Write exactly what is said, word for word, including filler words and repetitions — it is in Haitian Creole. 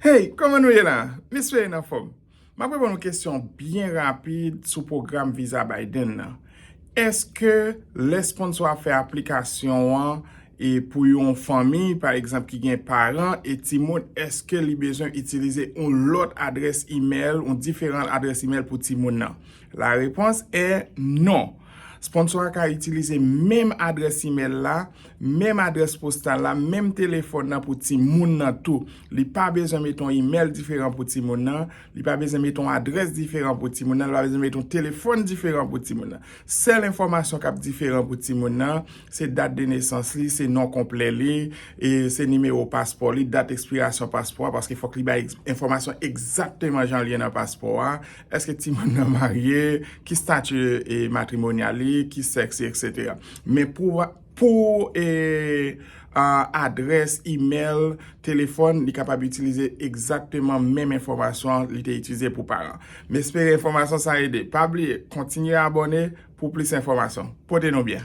Hey, kòman nou ye la? M espere n anfòm. M ap reponn yon kesyon byen rapid sou pwogram viza Biden nan. Èske lè sponsò a fè aplikasyon an e pou yon fanmi, pa egzanp, ki gen paran e timoun, èske li bezwen itilize yon lòt adrès imèl, yon diferan adrès imèl pou timoun nan? La réponse est non. Sponsò a ka itilize menm adrès imèl la, menm adrès postal la, menm telefòn nan pou timoun nan tou. Li pa bezwen mete yon imèl diferan pou timoun nan, li pa bezwen mete yon adrès diferan pou timoun nan, li pa bezwen mete yon telefòn diferan pou timoun nan. Sèl enfòmasyon k ap diferan pou timoun nan, se dat de nesans li, se non konplè li, e se nimewo paspò li, dat ekspirasyon paspò a, paske fòk li bay enfòmasyon egzakteman jan l ye nan paspò a. Èske timoun nan marye? Ki stati e, matrimonyal li? Ki sèks li, etsetera. Men pou, pou e, a, adrès, imèl, telefòn, li kapab itilize egzakteman menm enfòmasyon li te itilize pou paran. M espere enfòmasyon sa ede. Pa bliye, kontinye abòne pou plis enfòmasyon. Pote nou byen.